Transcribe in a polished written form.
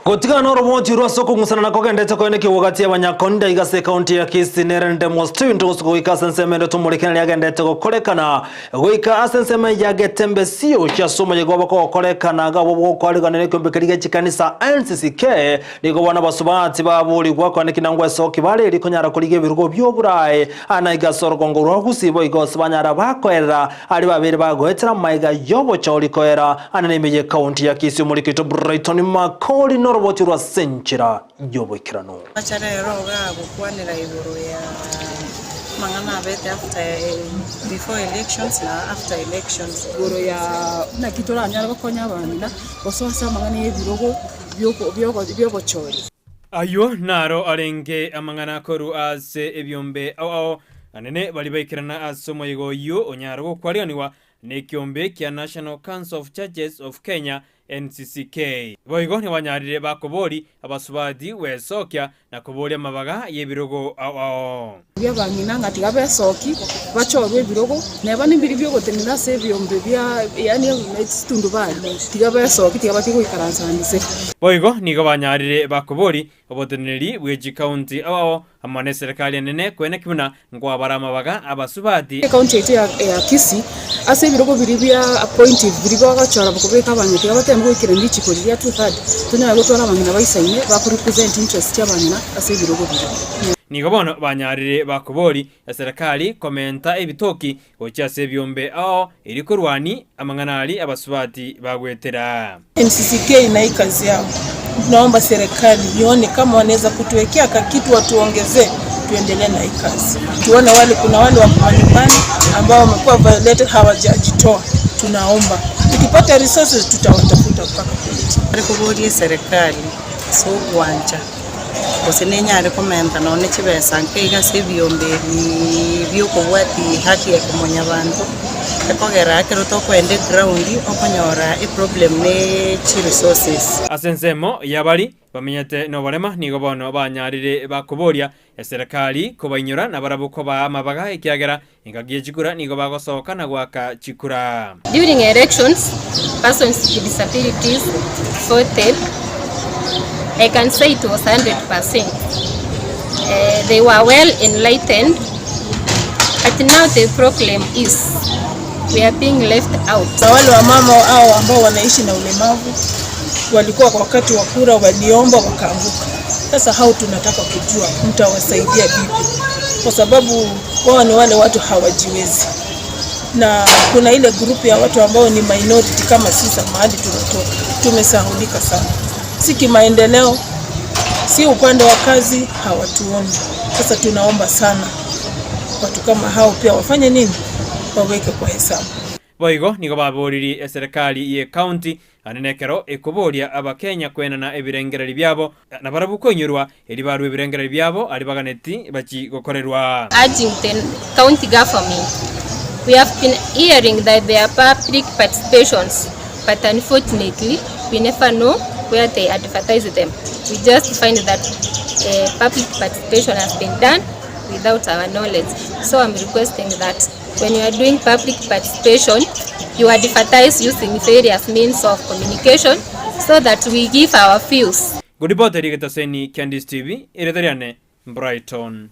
Gotigana noroboti rwa ase okong'usana na kogendete koenekigwa gati y'abanyakonda iga ase ekaunti ya Kisii nerende Mostinto gose goika ase ensemo ende tomorikana riagendete gokorekana goika ase ensemo ya Getembe Sioch ase omoyega obo kogokorekana iga obwo bw'okwariganera ekiombe keria gie chikanisa NCCK nigo bono abasubati baborigwa koeneki nangwa esoki bare erio konyara korigia ebirugo bi'oborae ana iga ase orogongo rwa Gusii boigo ase banyara bakoerera Aria babere bagoetera amaiga y'obochori koera ane neime y'ekaunti ya Kisii omorikito Brighton Makori noroboti rwa ase enchera y'oboikeranu. Acha rero iga gokwanera igoro ya amang'ana abete after before elections na after elections. Igoro ya naki toranyare gokonya abang'ina gosoa ase amang'ana y'ebirogo bi'obochori. Ayio naro arenge amang'ana korwa ase ebiombe ao ao Anene baria baikerana ase omoyega oyio onyare gokwariganigwa nekiombe kia National Council of Churches of Kenya, NCCK. Boigo nibanyarire bakobori abasubati gwesokia na koboria amabaga y'ebirogo ao ao. Bi'abang'ina ng'a tiga besoki, bachorwe ebirogo, neba nembiri bi'ogotenena ase ebiombe bia yaani chitundubari, tiga besoki, tiga batige goikaransa inse. Boigo nigo banyarire bakobori Oboteneneri bwe chikaunti ao ao amo neserekari enene koeneki buna nkoabare amabaga abasubati. Ekaunti yaito ya Kisii ase ebirogo biria bia appointive biria bagochora kobeka abang'ina tiga bateme goikerania richiko riria two third tonyare gotwara abang'ina baisaine bako represent interest chia abang'ina ase ebirogo biria. Nigo bono banyarire bakobori eserekari komenta ebitoki Gochia ase ebiombe ao erio korwania amang'ana aria abasubati bagwetera. NCCK na hii kazi yao, tunaomba serikali ione kama wanaweza kutuwekea kakitu watuongezee, tuendelee na hii kazi. Tuone wale, kuna wale wako manyumbani ambao wamekuwa violated hawajajitoa, tunaomba tukipata resources tutawatafuta mpaka kule chini. Bare koboria eserekari ase ogwancha. Gose nenyare komenta nonya chibesa nke iga ase ebiombe ebi biokobwatia haki ya kimonyabanto, ekogera ekero tokoenda eground okonyora eproblem ne chiresources. Ase ensemo y'abari bamenyete noborema nigo bono banyarire bakoboria eserekari kobainyora nabarabwo kobaa amabaga ekiagera engaki ye chikura nigo bagosoka na goaka chikura. During elections, persons with disabilities voted, I can say it was 100%. Uh, they were well enlightened, but now the problem is we are being left out. Na wale wamama hao ambao wanaishi na ulemavu walikuwa kwa wakati wa kura waliomba wakaanguka. Sasa hao tunataka kujua mtawasaidia vipi, kwa sababu wao ni wale watu hawajiwezi, na kuna ile grupu ya watu ambao ni minority kama sisi mahali tunatoka, tumesahulika sana, si kimaendeleo, si upande wa kazi, hawatuoni. Sasa tunaomba sana watu kama hao pia wafanye nini, waweke kwa hesabu. Boigo nigo baboririe eserekari y'ecounty Naende nekero ekoboria Abakenya kwenana ebirengererio biabo, na barabwo koinyorwa, erio barue ebirengererio biabo aria baganeti bachie gokorerwa. Urging the county government, we have been hearing that there are public participations but unfortunately we never know where they advertise them. We just find that uh, public participation has been done without our knowledge. So I'm requesting that when you are doing public participation, you advertise using various means of communication so that we give our views. Ngoripoteri egetaseni kia Ndisi TV, erieta riane Brighton.